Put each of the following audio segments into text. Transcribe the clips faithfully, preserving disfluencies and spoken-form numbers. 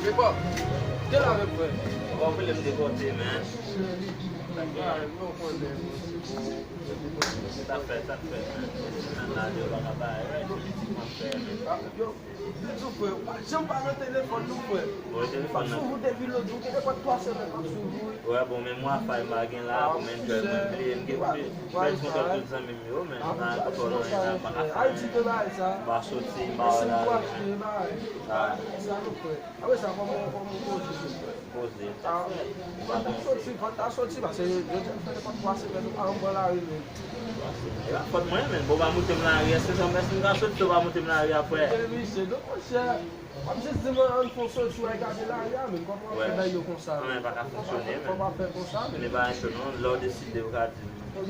Big up. Te la menm, frè. Bon, pou lè m dekote, men. Sa fè, sa fè. Menm la, yo pa ka bay, wi, politik, m ap fè, men. Yo, m di w, frè, ou pa janm pa nan telefòn nou, frè. Bon, telefòn nan. M ap swiv ou depi lòt jou, gen de fwa twa semèn m ap swiv ou, wi. Wè, bon, men mwa fay m pa gen la, pou m enjoy, mwen bliye, m gen pèdi kontwòl tout zanmi m yo, men m pa kontwòl anyen la, m pa ka fè anyen. M pa soti, m pa wè lari, men. Sa nou, frè. Apre sa, kòman, kòman w poze sou frè? Poze. Ah, fò n ta soti, fò n ta soti, paske jodi a fè nenpòt twa semèn, nou pa janm pran lari, men. E pa fòt mwen, men, bon, pa moute m lari, èske sa, èske m ka soti, si w pa moute m lari apre? E misye, non, monchè, w ap jis di m ann fè yon soti, w al gade lari a, men kòman w ap fè bay yo konsa, men? Anyen pa ka fonksyone, men. Fò pa fè konsa, men. Men bagay cho non, lè w deside, w ka di m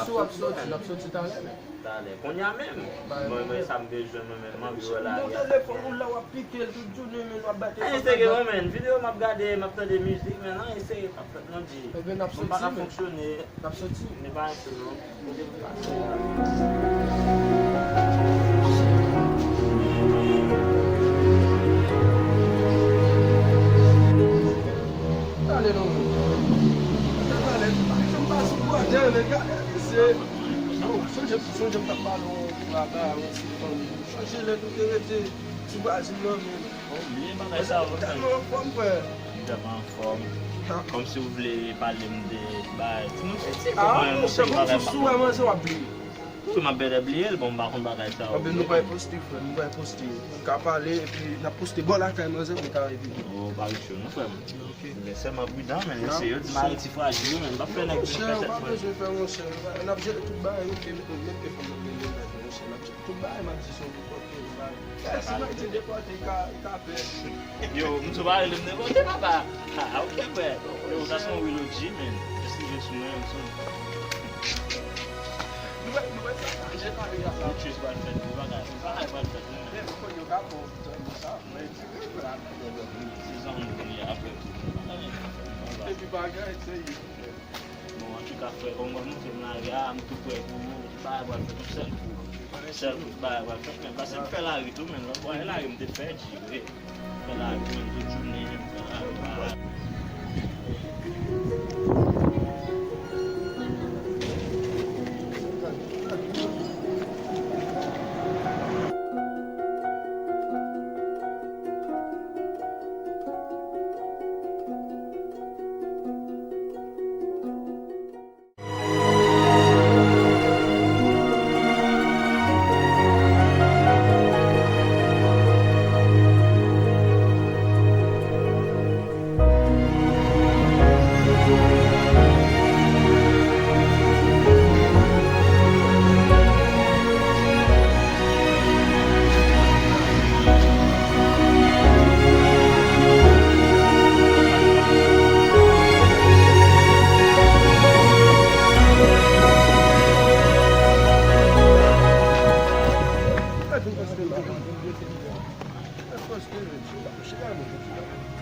soti, m ap soti, men. Talè. Kounye a menm. Mwen, mwen, sa m bezwen, mwen menm, m anvi wè lari a. Bon, telefòn ou la, w ap pike l tout jounen, men w ap bay telefòn nan. Anyen serye non, men. Videyo m ap gade, m ap tande mizik, men anyen serye p ap fèt non, G. Ebyen, n ap soti, men. Mwen pa ka fonksyone. N ap soti. Men pa enche non. Kote pou pase la? Talè non, men. Talè, talè. Gade misye. Yo, sonje, sonje m t ap pale yon bagay, yon ti fanm. Sonje lè nou te rete sou bazin nan, men. Oh, bliye bagay sa yo, men. Tèlman anfòm, frè. M tèlman anfòm. Kòmsi w vle pale m de bagay. Timoun fiti, ah, monchè, kòmsi w sou wè manzè w ap bliye. Wi, m ap bèlè bliye l, bon, m pa konn bagay sa yo. Anben, nou pral poste, frè, nou pral poste. Nou ka pale, epi n ap poste bò lakay manzè, nou ka epi. Oh, pa richo non, frè m. Ok. Men sèlman pridan, men mesye yo di mari ti frajil yo, men m ap fè nèg vin fè tèt mwen. Monchè, w pa bezwen fè, monchè. N ap jere tout bagay, ok, menm ke fanm nan gen mennaj, monchè, n ap jere tout bagay, m ap di se yon depòte, bagay. Fè si mari ti depòte, li ka, li ka pè. Yo, m tou pa rele m depòte, papa. Ah, ok, frè. Yo, sa se yon real O G, men. Eskize sou mwen, m sou. Nou wè, nou wè sa, sa, jè kari a sa. Ou tchwiz pral fèt, ou bagay, ou bagay pral fèt, non, men. Men, ou konn yo ka fè yon ti sa, men. Sezon nou vini apre tou. Epi bagay, se bon, antouka, frè, kòm mwen montre m lari a, m tou prè pou ou, tout bagay pral fèt yon sèl kou. Sèl kou, tout bagay pral fèt, men pase m fè lari tou, men lòt bò, e lari m te fè, G, wi. Fè lari, men tout jounen, m fè lari, bagay.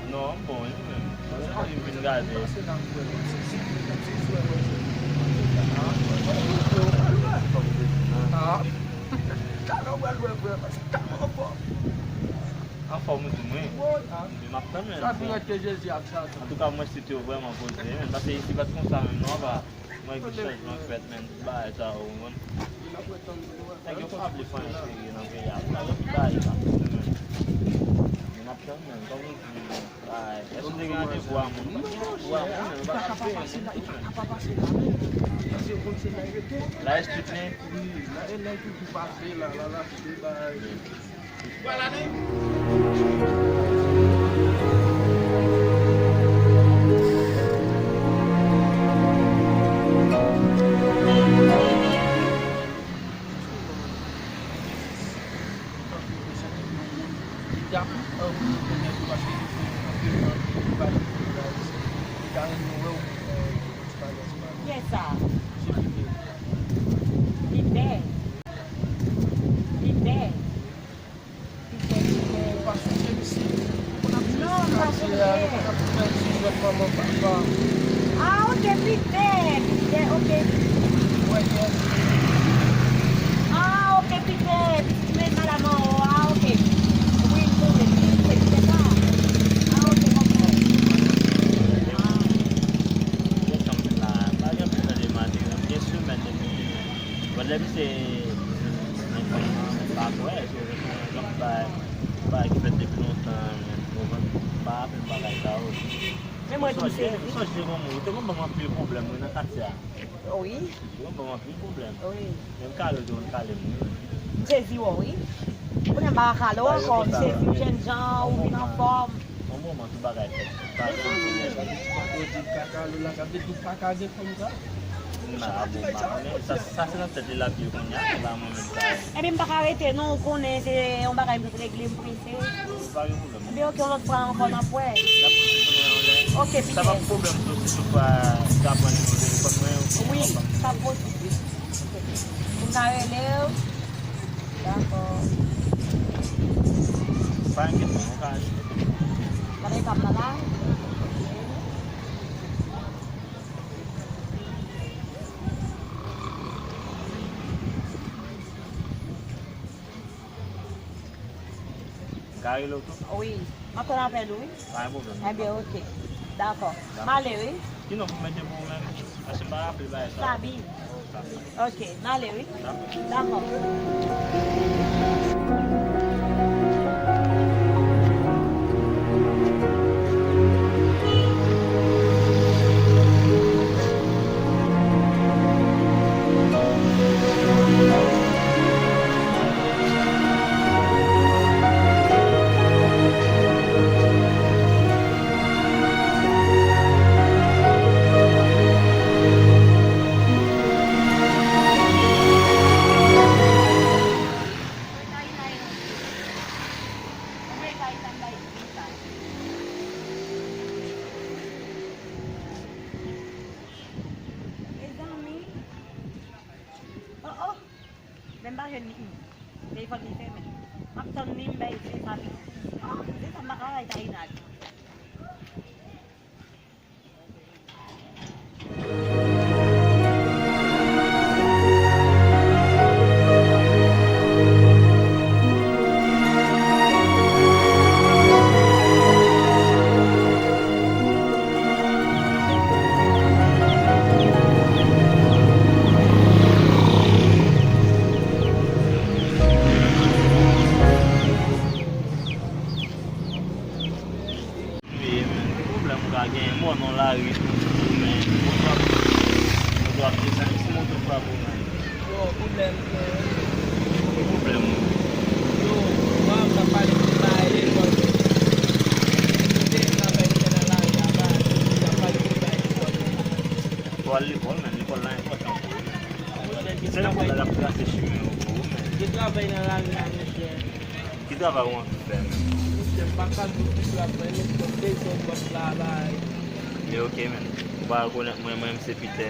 Non, m bon, wi, mwen menm. Mwen vin gade. Ah. Talè w pral wè, frè, paske talè w anfòm. Anfòm, ou di mwen. M ap tann, men. Sa dirèk ke Jezi ap chache. Antouka, mwen swete w vrèman poze, men. Paske isi pa t konsa menm, non, apa. Mwen gen chanjman k fèt, men, tout bagay sa yo, ou konprann? Nèg yo pa vle fè anyen serye nan peyi a. Sa yo ki bagay sa, men. Men n ap tann, men, kòm ou di, bagay, èske w te gen randevou a moun? Ou pa gen randevou a moun, men, ou pa ka fè anyen, men. Ou pa ka pa pase la, men. Paske ou konn se la yo rete. La èske tout nèg? Wi, la e nèg toujou pase la, la, la, se bagay. Kiyès sa? Pitè. Pitè. Pitè, pitè. Ou pa sonje misye? Non, m pa sonje. Ah, ok, Pitè, Pitè, ok. Ah, ok, Pitè, pitit mwen, madanm an, ah, ok. Wi, m sonje, se Pitè sa. Lontan, men, ou konprann, m pa raple m bagay sa yo. Men mwen tou m sezi. M sonje, m sonje gon moun, ou te konn ban m anpil pwoblèm, wi, nan katye a. Wi. Ou te konn ban m anpil pwoblèm. Wi. Menm kale, ou te konn kale m, wi. M sezi wè w, wi. Kounye a m pa ka kale w ankò, m sezi w jènjan, ou vin anfòm. Yon moman, tout bagay fèt. Mezanmi. Yo di kaka, Lola, sa vle di pa ka gen fanm sa? Sa pa di sa. Sa, sa se nan tèt li l ap viv kounye a, se pa mwen menm sa. Ebyen, m pa ka rete, non, ou konnen, se yon bagay m sot regle, m prese. Pa gen pwoblèm. Ebyen, oke, yon lòt fwa ankò, n ap wè. N ap wè kounye a, anlè. Oke, Pitè. Sa pa pwoblèm, si toutfwa, m ka pran nimewo telefòn mwen, oke. Wi, sa posib, wi. Pou m ka rele w. Dakò. Pa enkyete, nou ka rele. Gade etap la la. M ka rele w tou? Wi. M ap tann apèl ou, wi. Pa gen pwoblèm. Ebyen, oke. Dakò. Dakò. M ale, wi. Ki non pou m mete pou ou menm? Paske m pa raple bagay sa. Sabi. Sabi. Oke, m ale, wi. Dakò. Dakò. Mezanmi. Oh, oh. Men m pa jwenn li. Telefòn li fèmen. M ap tann li, m bay se sa li. Oh, se sa m pa ka bay Taina li. Wi, men, ki pwoblèm ou ka genyen? Mò nan lari tou, men, moto ap, moto ap desann, si moto frape w, men. Yo, pwoblèm, yo. Ki pwoblèm ou? Yo, mwen, m t ap pale de bagay lekòl, men. Kote travay m fè nan lari a, pa, m t ap pale de bagay lekòl, men. Fò w al lekòl, men, lekòl la enpòtan pou ou, men. Monchè, gen travay. Se nan lekòl la l ap trase chimen ou pou ou, men. Gen travay nan lari a, monchè. Ki travay ou anvi fè menm? Monchè, m pa ka di w ki travay, men m bezwen yon lòt travay. Men oke, men. Ou pa rekonèt mwen, mwen, m se Pitè.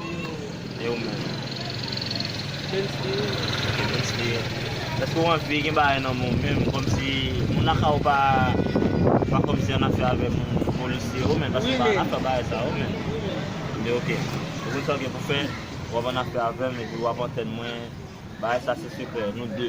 Yo. E ou menm? Bensky. Oke, Bensky. Èske ou anvi gen bagay nan men w menm? Kòmsi moun lakay ou pa, pa kòmsi annafè avè moun polisye, ou menm? Paske m pa annafè bagay sa, ou menm. Wi, men. Men oke. Ou konn sa w gen pou fè? W ap annafè avè m, epi w ap antèn mwen. Bagay sa se sekrè, nou de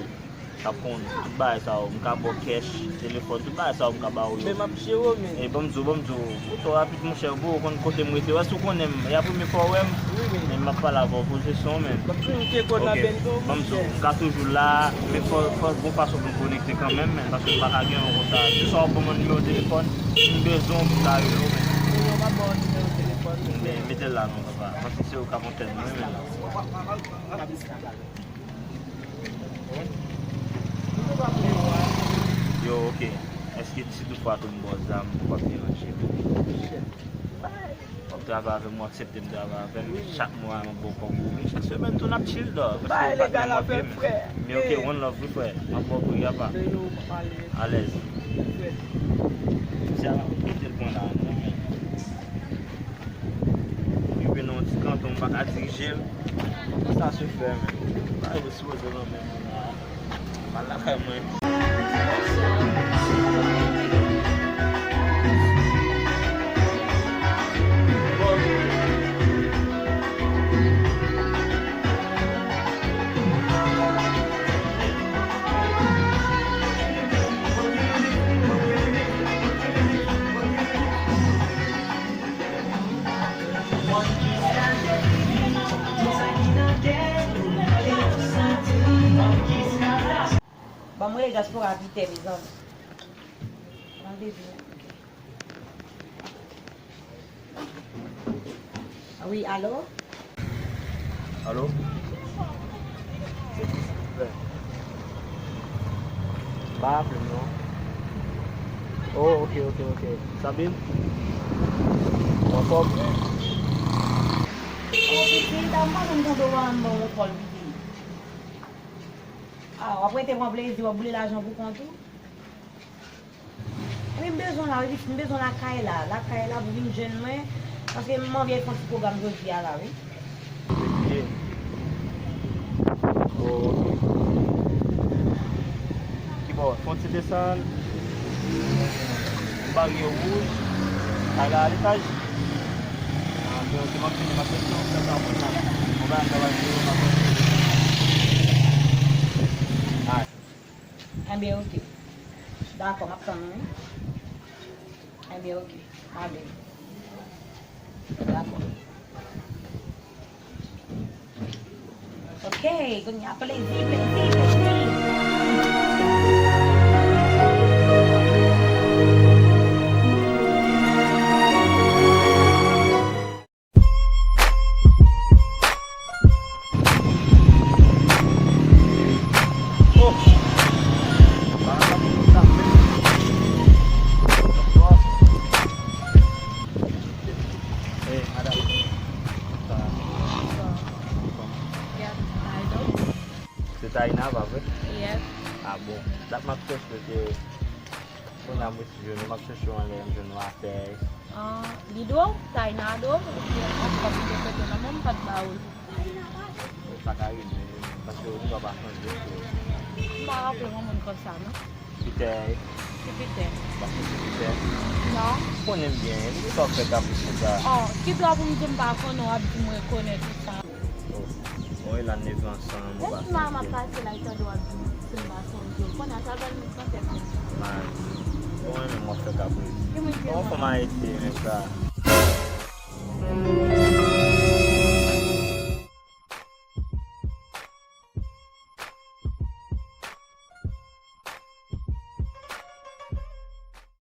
k ap konn tout bagay sa yo. M ka ba w kèch, telefòn, tout bagay sa yo m ka ba w yo. Men m ap jere w, men. E ban m di w, ban m di w, ou twò rapid, monchè, bro, ou konn kote m rete. Èske ou konnen m? E a premye fwa w wè m? Wi, men. Men m ap pale avè w, poze son, men. M ap toujou tcheke w nan Bendo, monchè. Ban m di w, m ka toujou la, men fò, fò gon fason pou n konekte kanmenm, men, paske m pa ka gen yon konsa. Se swa w ban mwen nimewo telefòn, si m bezwen w, m ka rele w, men. Non, non, m ap ba w nimewo telefòn, monchè. Men, mete l la non, papa. Paske se ou k ap antèn mwen, men. Yo, oke. Èske si toutfwa tou m ba w zam, ou p ap deranje m? W ap travay avè m, ou aksepte m travay avè m? Chak mwa, m ap ba w kòb ou. Chak semèn tou, n ap chill, dog. Paske ou pa t nan mòd vye, men. Men oke, one love, wi, frè. M ap ba w pri a pa. Alèz. Misye a pa kite l pran la, non, men. Rive nan yon ti kanton, m pa ka dirije l. Sa se fè, men. Bagay yo sipoze nan men moun la. M al lakay mwen. Ban m rele dyaspora Pitè, mezanmi. Wi, alo? Alo? M pa aple w non. Oh, ok, ok, ok. Sabine? Ou anfòm? Oh, pitit, a m pa janm tande w an ban w kòl, pitit. Ah, w ap rete pran plezi, w ap boule lajan pou kont ou? Wi, m bezwen w la, wi, pitit, m bezwen w lakay la. Lakay la pou vin jwenn mwen, paske m anvi fè yon ti pwogram jodi a la, wi. Wi. Oh, ok. Kibò? Fè yon ti desann. Barye wouj. Kay la a letaj. Ah, ok, ok, m ap vini, m ap fè ti yon sèt apre la. Mwen ba m travay pou yo, m ap fè. Alright. Enben, ok. Dakò, m ap tann ou, wi. Enben, ok. M ale. Dakò. Ok, kounye a plezi, plezi, plezi. Oh! Hey, madam. Sa va? Sa va. Kòman? Yep, I know. Se Taina, pa vre? Yep. Ah bon. Dat m ap chèche w, se kounye a m resi jwenn ou, m ap chèche w anlè, m jwenn ou atè. Ah, li dwe w, Taina dwe w, oubyen anfòm li te kote nan men m pa t ba ou l. Sa ka rive, paske ou pa chanje tou. M pa raple yon moun konsa, non. Pitè. Ki Pitè? Paske se Pitè. Non. Ou konnen m byen, li sa w fè kapris konsa. Oh, ki dwa pou m di m pa konnen w ap di m rekonèt ou sa? Oh, bon, e la n leve ansanm, ou pa sonje. Lè m ap pase la, li tande w ap di m si m pa sonje w. Kounye a sa fè l met nan tèt mwen. Man, bon, e menm w ap fè kapris. Ki moun ki... Bon, fò m arete, men sa.